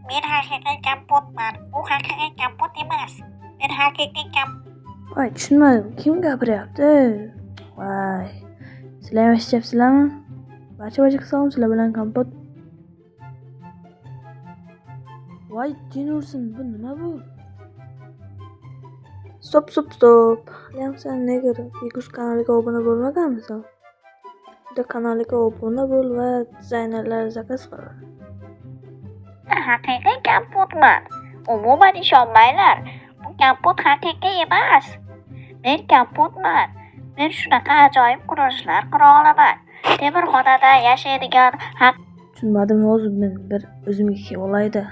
Men haqiqiy kompotman. U haqiqiy kompot emas. Men haqiqiy Voy, tushunmadim. Kim gapiryapti? Voy. Sizlar ham eshityapsizlarmi? Barcha salom, sizlar bilan kompot. Voy, jin ursin, bu nima bu? Stop, stop, stop. Haliyam sen neger Bigus kanaliga obuna bo'lmaganmisan? Unda kanaliga obuna bo'l va dizaynerlar zakaz qil. Haqiqiy kompotman. Umuman ishonmanglar. Bu kompot haqiqiy emas. Men kompotman. Men shunaqa ajoyib qurilishlar qura olaman. Temirxonada yashaydigan Tushunmadim, hozir men bir o'zimga kelib olayda.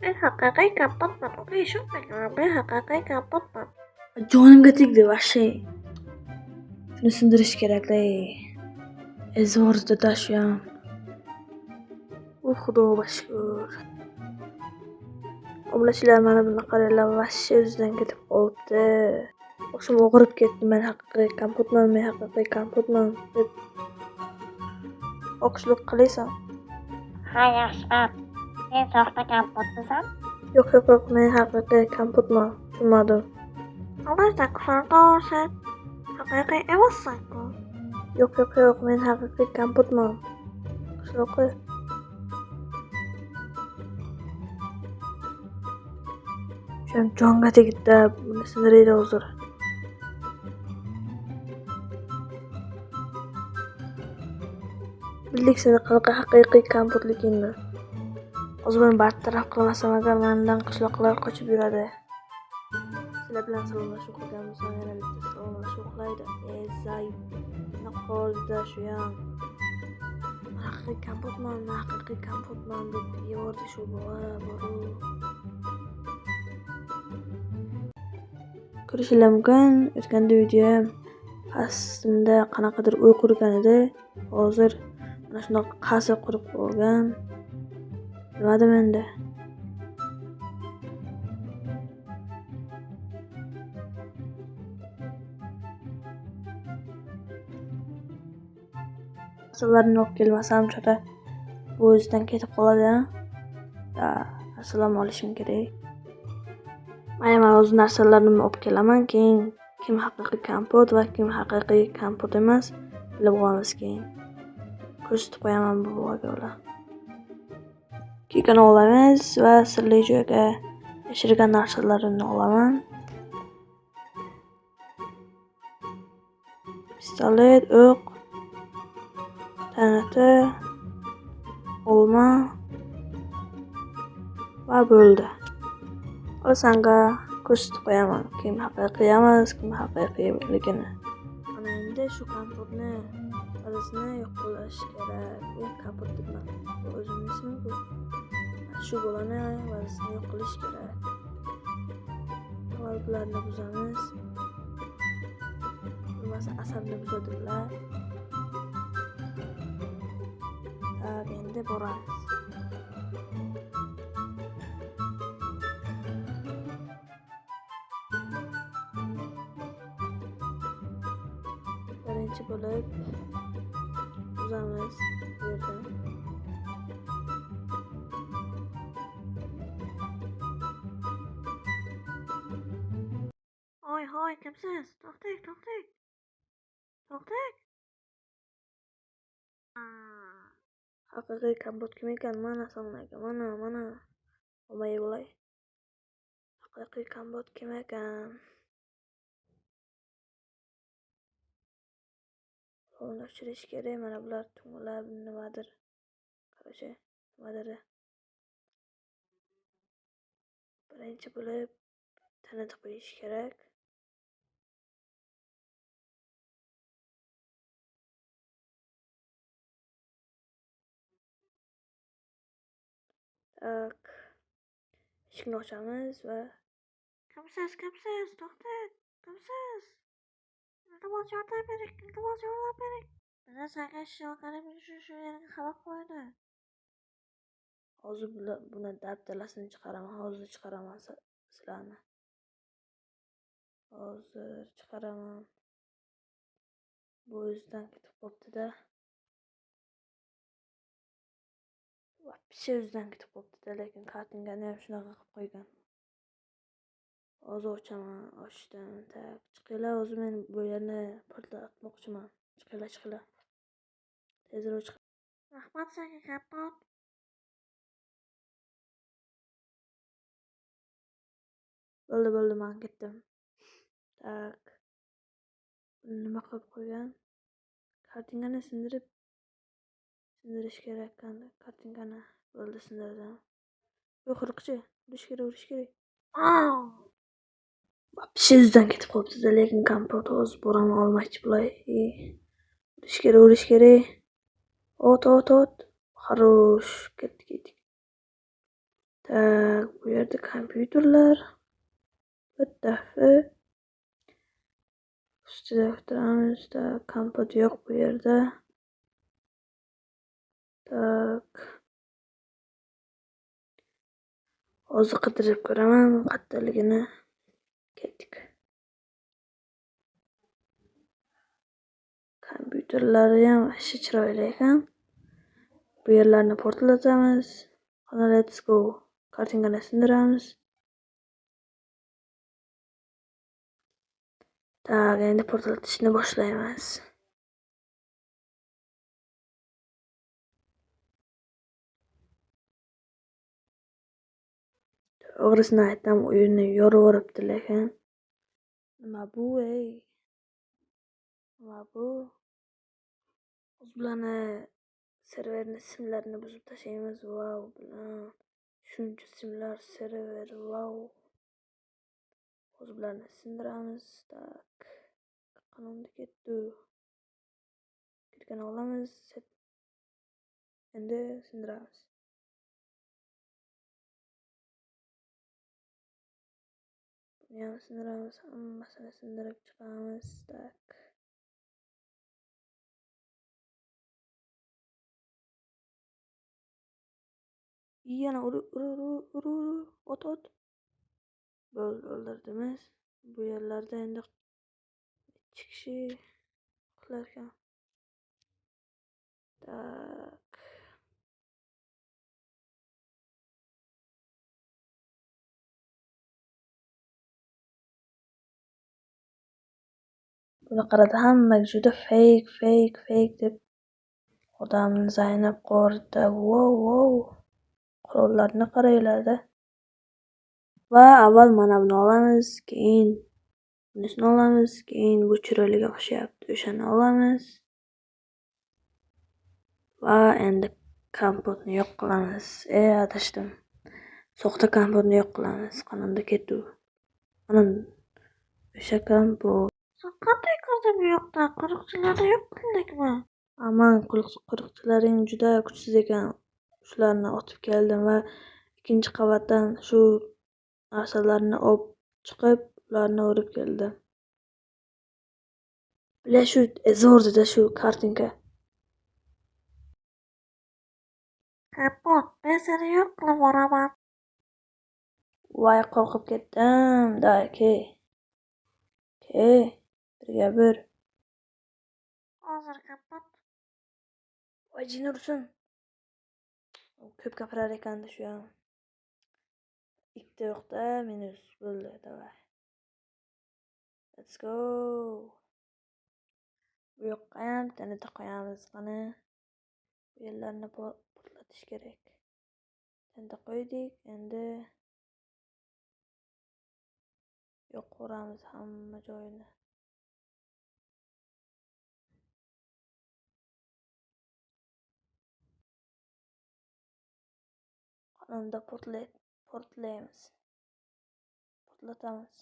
Men haqiqiy kompotman. Unga ishonmanglar. Men haqiqiy kompotman. Jonimga tegdi vahshiy. Shuni sindirish kerak-da. Ezvordi shu ham. U Xudoga shukur. Obunachilar, mana buni qaranglar, vahshiy o'zidan ketib qolibdi. Boshim og'rib ketdi. Men haqiqiy kompotman, men haqiqiy kompotman deb oqishliq qilaysan. Ha, yaxshiman. Sen soxta kompotmisan? Yo'q, yo'q, yo'q, men haqiqiy kompotman. Tushunmadim. Albatta, sen haqiqiy emassan-ku. Yo'q, yo'q, yo'q, men haqiqiy kompotman. Qishloqi. Shu jonga tegdi-da, buni sindiraydi hozir. Bildik seni qanaqa haqiqiy kompotligingni. Hozir buni bartaraf qilmasam agar mendan qishloqlar qochib yuradi. Sizlar bilan salomlashuv qilgan bo'lsam, yana bitta salomlashuv qilaydi. Zayb. Qo'lda shu ham. Haqiqiy kompotman, haqiqiy kompotman deb yordi shu bola boru. Ko'rishinglar mumkin, o'tganda video pastimda qanaqadir uy qurgan edi. Hozir mana shundoq qasr qurib qo'ygan. Bilmadim endi. Narsalarni olib kelmasam, chota bu o'zidan ketib qoladi. Da, narsalarni olishim kerak. Mayli, men o'z narsalarimni olib kelaman, keyin kim haqiqiy kompot va kim haqiqiy kompot emas bilib olamiz keyin. Ko'rsatib qo'yaman bu bolaga ular. Kekini olamiz va sirli joyga yashirgan narsalarimni olaman. Pistolet, o'q, TNT, olma va bo'ldi. Sanga ko'rsatib qo'yaman, kim haqiqiy emas, kim haqiqiyligini. Ana endi shu kompotni bazasini yo'q qilish kerak. Kompot debman, bu o'zimning ismim bu. Shu bolani bazasini yo'q qilish kerak. Avval bularni buzamiz. Bo'lmasa asabni buzadi bular. Tak, endi boramiz. Birinchi bo'lib buzamiz bu yerda. Hoy, hoy, kimsiz? To'xtang, to'xtang. To'xtang. Haqiqiy kompot kim ekan? Mana sanlaydi. Mana, mana. Olmay bo'lay. Haqiqiy kompot kim ekan? Uni o'chirish kerak. Mana bular tung'lar nimadir. Qarachi, nimadir. Birinchi bo'lib tanitib qo'yish kerak. Tak. Eshikni ochamiz va Kimsiz, kimsiz? To'xtang, kimsiz? Iltimos yordam bering, iltimos yordam bering. Bizni sarkash shifokorlar shu yerga xabar qo'ydi. Hozir buni dabdalasini chiqaraman, hozir chiqaraman sizlarni. Hozir chiqaraman. Bu o'zidan ketib qolibdi-da. Picha o'zidan ketib qolibdi-da, lekin kartingani ham shunaqa qilib qo'ygan. Hozir ochaman, ochdim. Tak, chiqinglar, o'zi men bu yerni portlatmoqchiman. Chiqinglar, chiqinglar. Tezroq chiq. Rahmat senga, Kompot. Bo'ldi, bo'ldi, men ketdim. Tak. Buni nima qilib qo'ygan? Kartingani sindirib sindirish kerak ekan, kartingani. Bo'ldi, sindirdim. Yo'q, qo'riqchi, urish kerak, urish kerak. Вообще o'zidan ketib qolibdi-da, lekin Kompot hozir boraman olmoqchi bular. Urish kerak, urish kerak. Ot, ot, ot. Хорош, ketdik, ketdik. Tak, bu yerda kompyuterlar. What the fuck? Ustida o'tiramiz. Tak, Kompot yo'q bu yerda. Tak. Hozir qidirib ko'raman qayerdaligini. Ketdik. Kompyuterlari ham вообще chiroyli ekan. Bu yerlarni portlatamiz. Qani, let's go. Kartingani sindiramiz. Tak, endi portlatishni boshlaymiz. To'g'risini aytsam, o'yinni yorib lekin. Nima bu, ey? Nima bu? O'z bularni serverni simlarini buzib tashlaymiz. Vau, bilan shuncha simlar server, vau. O'z bularni sindiramiz. Tak. Qanunda ketdi? Kirgani olamiz. Endi sindiramiz. Buni ham sindiramiz, hammasini sindirib chiqamiz. Tak. Yana ur, ur, ur, ur, ur, ot, ot. Bo'ldi, o'ldirdimiz. Bu yerlarda endi necha kishi uxlar ekan? Tak. Buni qaradi, hamma juda fake, fake, fake deb odamni zaynab qo'rdi. Wow, wow. Qurollarni qaranglar-da. Va avval mana buni olamiz, keyin bunisini olamiz, keyin bu chiroyliga o'xshayapti, o'shani olamiz. Va endi Kompotni yo'q qilamiz. Adashdim. Soxta Kompotni yo'q qilamiz. Qanunda ketdi u? Mana o'sha Kompot. Sen qanday kirding bu yoqda? Qo'riqchilarni yo'q qildingmi? Aman, qo'riqchilaring juda kuchsiz ekan. Shularni otib keldim va ikkinchi qavatdan shu narsalarni olib chiqib, ularni urib keldim. Bila shu ezordida shu kartinka. Kompot, men seni yo'q qilib yuboraman. Voy, qo'rqib ketdim. Da, ke. Ke, birga bir. Hozir Kompot. Voy, jin ursin. Ko'p gapirar ekanda shu ham. Ikkita yo'qda, minus bo'ldi, davay. Let's go. Bu yoqqa ham TNT qo'yamiz, qani. Bu yerlarni portlatish kerak. TNT qo'ydik, endi yo'q ko'ramiz hamma joyini. Unda portlaymiz. Portlatamiz.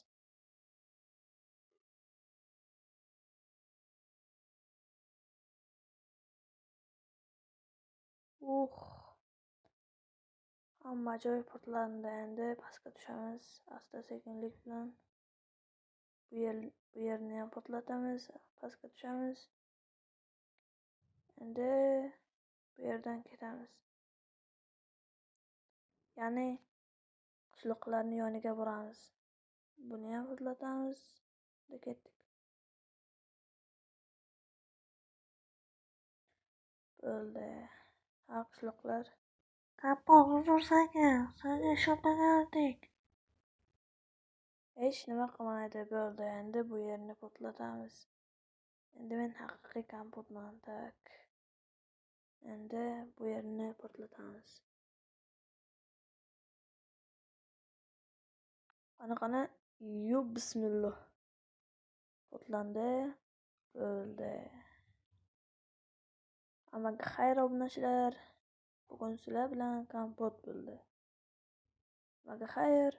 Hamma joy portlandi. Endi pastga tushamiz asta sekinlik bilan. Bu yerni ham portlatamiz, pastga tushamiz. Endi bu yerdan ketamiz. Ya'ni qishloqlarning yoniga boramiz. Buni ham portlatamiz. Endi ketdik. Bo'ldi. Ha, qishloqlar. Kompot, uzr senga. Senga ishonmagandik. Hech nima qilmaydi, bo'ldi. Endi bu yerni portlatamiz. Endi men haqiqiy kompotman. Так. Endi bu yerni portlatamiz. Qani qani, yo bismillah. Portlandi. Bo'ldi. Hammaga xayr obunachilar. Bugun sizlar bilan kompot bo'ldi. Hammaga xayr.